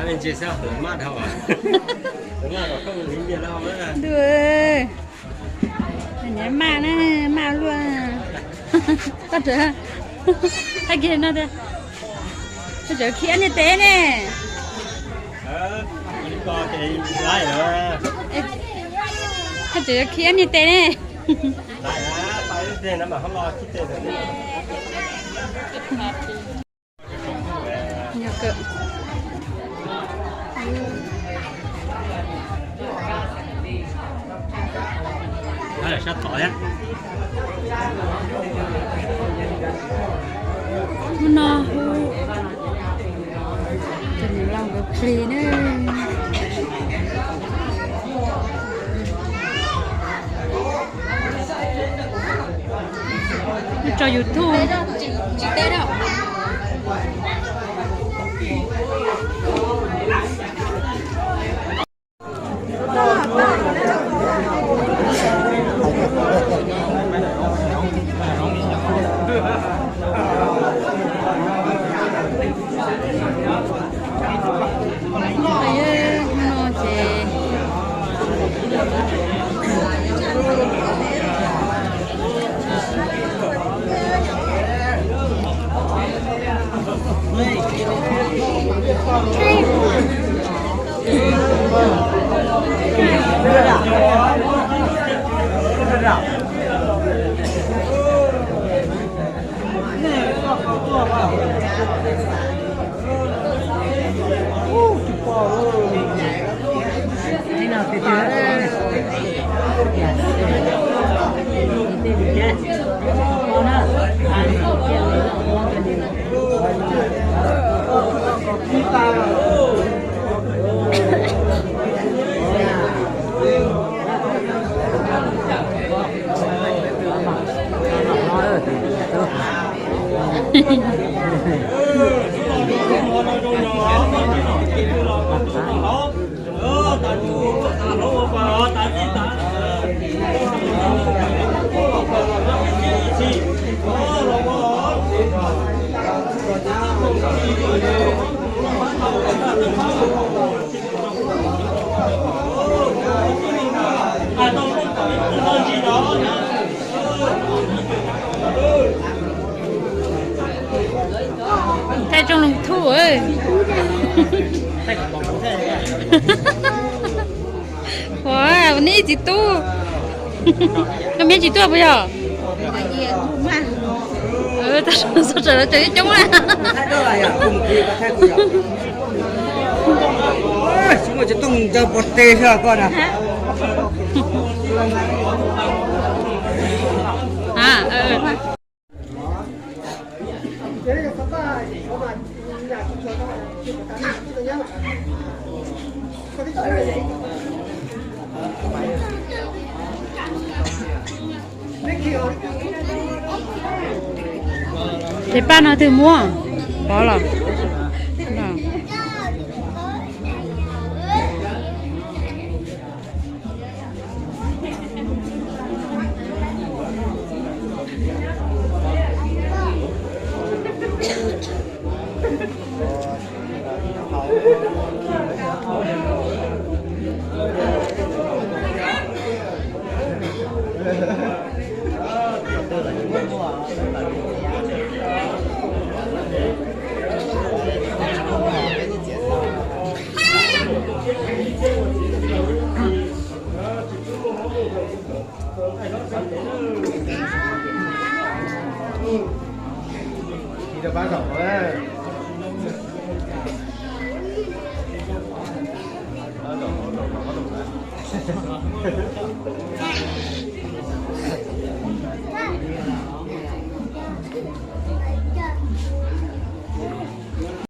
Nws maj na, maj luaj. Koj tseem, hais kiag no tias, koj tseem khi ob niag tes ne. Koj tseem khi ob niag tes ne. Sab tod thiab. Hnub no hu tus niam laus nkawd plig na. Tso YouTube. Thaij tsooj loo thuj. Ua, neb ib txiv tub, koj me tsis tuaj puas yog? Txog sawm los tseem coob coob na. Tes paj no twg muab? Pov los?